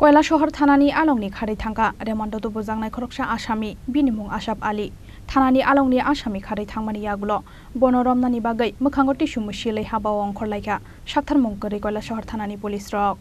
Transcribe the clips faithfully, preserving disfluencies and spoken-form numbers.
Koilasohor thanani alongni kharwi thangkha Remonto tubujaknai khoroksa asami, bini mung Asaf Ali. Thanani alongni asami kharwi thangmani yagulo bono romnani bagwi mwkhango tisumui silwi habao ongkhorlaikha sakthar mung kwrwi Koilasohor thanani police rok.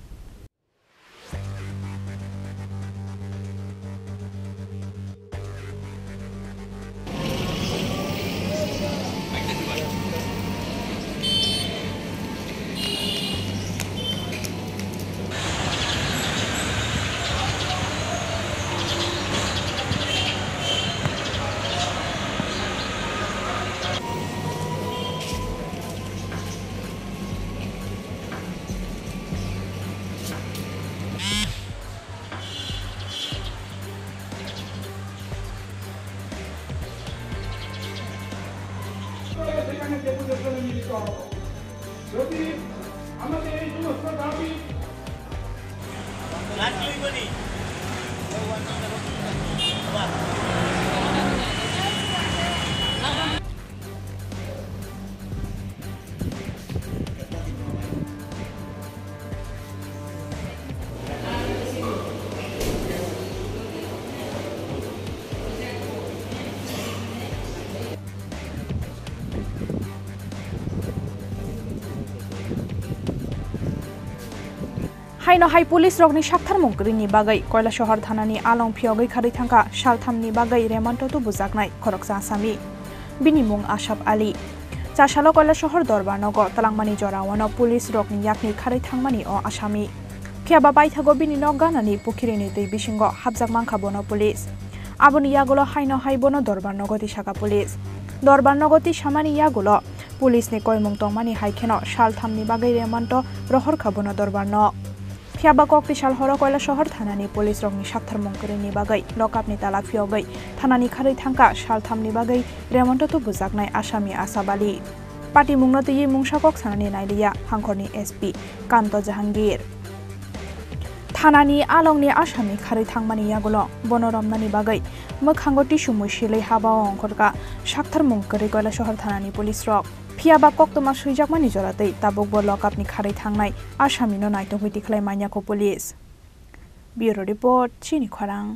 সেখানে ডেপুটেশনে মিলিত হব। যদি আমাদের এই সমস্ত দাবি Haino hai police rokni saktharmung kwrwini bagwi Koilasohor thanani along phiyogwi kharwi thangkha salthamni bagwi Remonto tubujaknai khoroksa asami. Bini mung Asaf Ali. Chasalo Koilasohor dorbar nogo twlangmani jorao no police rokni yakni kharwi thangmani o asami. Phiyaba paithago bini nok ganani pukhirini twi bisingo hapjak mankha bono police. Aboni yagulo haino hai bono dorbar nogo tisaka police. Dorbar nogo tisamani yagulo police ni koimung tongmani hai kheno salthamni bagwi Remonto rohorkha bono dorbar nog. Phiyaba kok tisal horo Koilasohor thanani police rokni saktharmung kwrwini bagwi lock up ni tala phiyogwi thanani kharwi thangkha salthamni bagwi Remonto tubujaknai asami Asaf Ali. Patimungno twiwi mungsa kok sanani nailiya Hangkhorni S P Kanto Jahangir. Thanani alongni asami kharwi thangmani yagulo bono romnani bagwi mwkhango tisumui silwi habao ongkhorkha saktharmung kwrwi Koilasohor thanani police rok. Phiyaba koktwma swijakmani jora twi tabukbo lock up ni kharwi thangnai asamino naitugwi tikhlai manyakho police. Bureau Report, Chini Khorang.